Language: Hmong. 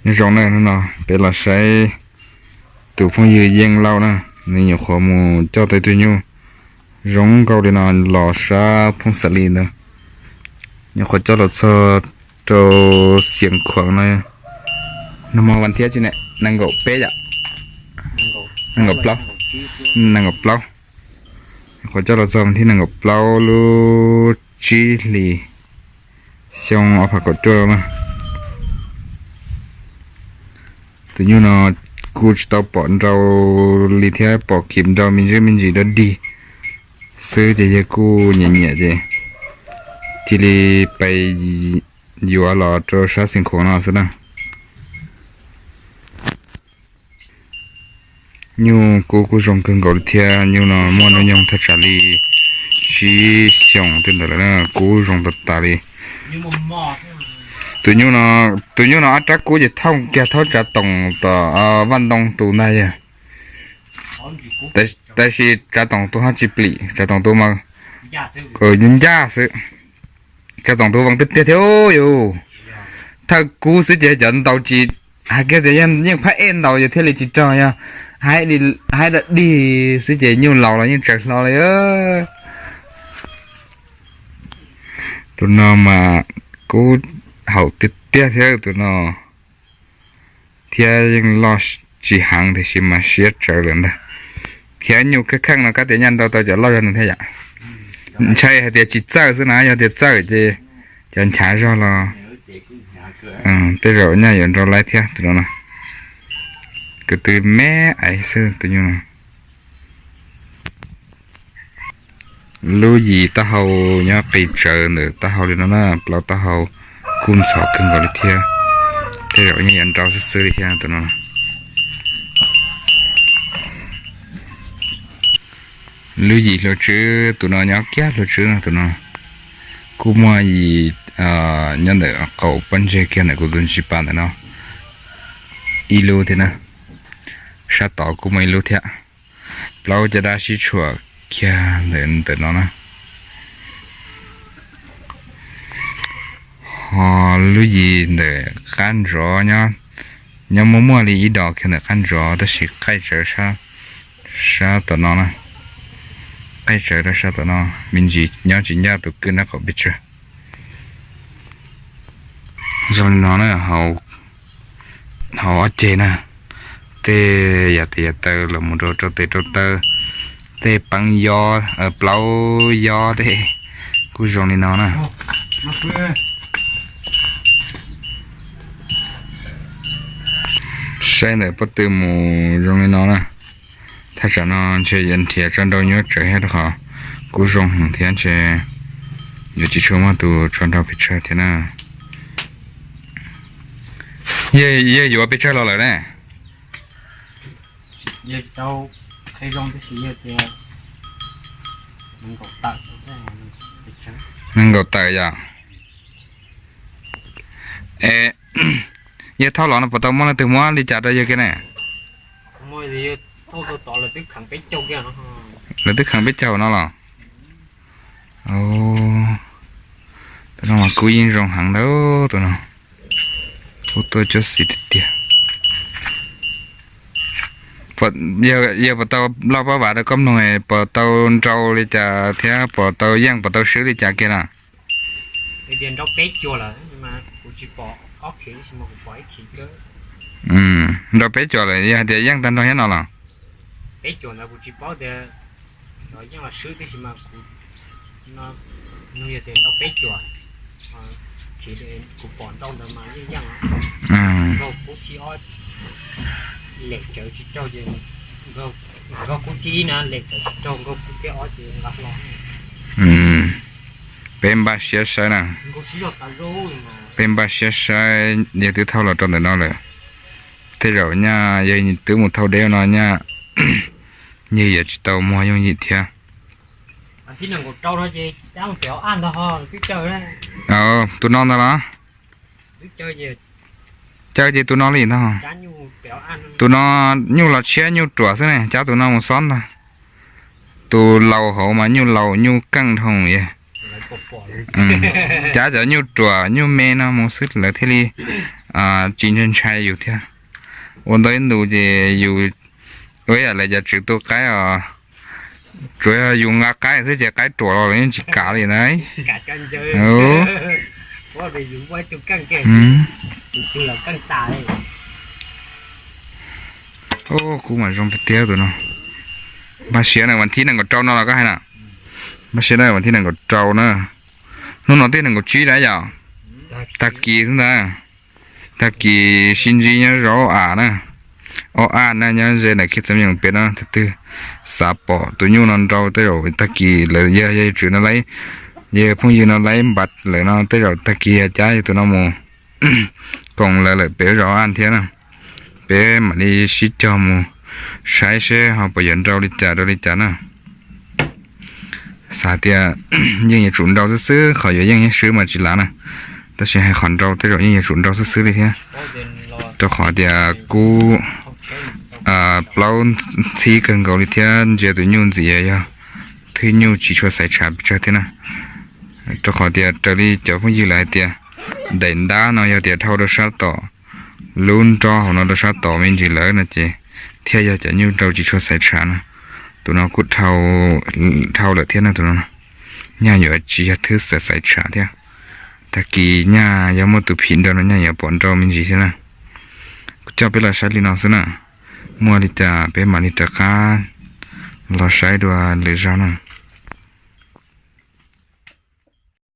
Zoo na, hnub no peb los saib tus phooj ywg Yeej Lauj na, nws nyuam qhuav mus coj tau tus nyuj zoo nkauj li no los sab Phooj Xav Lis ntawd, nyuam qhuav coj los txog rau Xiav Khuam no. Nag hmo vas thiab tsis ne, nees nkaum peb yom, nees nkaum plaub, nees nkaum plaub. Nyuam qhuav coj los txog vas thib nees nkaum plaub lub tsib hlis xyoo ob phav kaum cuaj na. Tus nyuj no kuj tsis tau pom nrau li thiab, pom khiv nrau me ntsis me ntsis dog dig xwb ces yawg kuj nyiam nyiam ces cia li pais yuav los rau sab Xiav Khuam no xwb na. Nyuj kub kuj zoo kawg nkaus li thiab, nyuj no muaj hnub nyoog thaj tsam li tsib xyoos tej ntawd lawm na, kub zoo tas tas li. Tus nyuj no, tus nyuj no ob rab kub ces thooj kiag thaub tsav toom tom vaj ntoo tus ntag yog, tab sis tsav toom tus ho tsis plim, tsav toom tus mas ncaj xwb. Tsav toom tus vee tiag tiag thiab yus, thawj kub xwb ces cov ntaus tsis, hais kiag tias yeej phab ej ntaus yus thiaj li tsis raug, yog haib da dig xwb ces nyuj laus los yeej tsaws hlo li. Tus no mas kub haum tiag tiag thiab tus no, thiab yeej loj tsis heev tiam sis mas siab tsawv lawm ntag. Thiab nyuj kheej kheej no kab tias nyaj nrau tau cov loj zog no thiab yom. Ntshai hais tias tsis txawj xwb na, yog tias txawj ces cov nchav zog los tej zaum nyaj yuav nrau laib thiab tus no. Kwv tw me aiv xwb tus nyuj no. Lub yim taub hau nyob qis tsawv ntawm taub hau li no na, plaub taub hau kuj ntxhov kawg nkaus li thiab, tej zaum yeej yuav nrau xwb xwb li thiab tus no. Lub yim hlua tswb tus no nyob kiag hlua tswb no, tus no kuj muaj yim nyob ntawm qaum pob ntseg kiag ntawm kuv tus ntsis pas ntawm no ib lub thiab na, sab tod kuj muaj ib lub thiab. Plaub caj dab sib tshuam kiag ntawm ntawm no na. Ho lub yim ntawm qab ntsov nyob muaj muaj li ib dos kiag ntawm qab ntsov tab sis qaij tsawv sab tom no na. Qaij tsawv rau sab tom no, me ntsis nyob tsis ncaj tus kwj nraub qaum pes tsawg. Zoo li no na, hauv ob ceg na, tej yam tes yam taw los mus rau rau tes rau taw, tej peeb yob plaub yob tej kuj zoo li no na. Saib ntawm pob tw mus zoo li no na. Thaj tsam no ntshe yuav nrhiav tso nrau nyuaj tsawv thiab rau qhov kuj zoo heev thiab ntshe yuav tsis tshua muaj tus tso nrau pes tsawg thiab na. Yawg yuav pes tsawg los lawm ne? Nees nkaum tawm yom. Es yawg thauj los no puas tau muaj leej twg muab li cas rau yawg kiag ne? Lawv twb kheev peb caug no los? Tus no mas kub yeej zoo heev ntau, tus no kub tuaj cuab xis tiag tiag. Yawg puas tau loj pab vam rau koj mloog, puas tau nrau li cas thiab puas tau yeej puas tau swb li cas kiag na? Nrau peb cuam lawm yog hais tias yeej tag nrho thiab no los? Peb npaj siab saib na. Peb npaj siab saib, yawg twb thauj los rau ntawm no lawm. Tej zaum nyaj yawg twb mus thauj deb no nyaj, yawg yuav tsis tau muag yooj yim thiab. Tus no ntag los? Caw ces tus no li ntag. Tus no nyuj los tshiab nyuj ruam xwb ne, cab tus no mus xob ntag. Tus laus hauv mas nyuj laus nyuj keej dhau. Cab cov nyuj ruam nyuj me no mus xwb lawv thiaj li tsis ntshai ntshai yus thiab. Ua ntau ib ntus ces yus ua ib yam li cov tswv tu qaib os, tsuas yog yus nqa qaib xwb ces qaib ruam los lawv yeej tsis kav li na. Kub mas zoo tiag tiag tus no. Npaj siab na, vas thib nees nkaum rau no los koj hais na. Npaj siab na, vas thib nees nkaum rau na. Hnub no twb nees nkaum tsib lawm yom. Tag kis xwb ntag. Tag kis sib ntsib nyob zos Ob As na. Ob As na, nyob ze ntawm Khiaj Txoov Yees pem no. Tus twg xav pom tus nyuj no nrau tej zaum tag kis lawm, yog yawg Tswv no laib, yog phooj ywg no laib npav lawm no tej zaum tag kis yog cab yog tus no mus koom lawv lawm pem zos Ob As thiab na. Peb mam li sib cog mus saib seb ho puas yuav nrau li cas rau li cas na. Xav tias yeej yuav tsum nrau xwb xwb, qhov yuav yeej yeej swb mas tsis lav na. Tab sis hais qhov nrau tej zaum yeej yuav tsum nrau xwb xwb li thiab, rau qhov tias kub plaub ntxhib kawg nkaus li thiab ntsia tus nyuj ntxiv yog thwj nyuj tsis tshua xaiv tshav pes tsawg thiab na. Rau qhov tias raws li cov phooj ywg lawv hais tias daim ntab no yog tias dhau rau sab tom, lub nrob hauv no rau sab tom me ntsis lawm no ces thiaj yog cov nyuj nrau tsis tshua xaiv tshav na. Tus no kuj dhau lawm thiab no, tus no nyaj yuav tsis yog thwj xaiv tshav thiab. Tag kis nyaj yog muaj tus phim nrau no nyaj yuav pom nrau me ntsis thiab na. Kuv coj peb los saib li no xwb na. Muaj li cas peb mam li rov qab los saib dua lwm zaug na.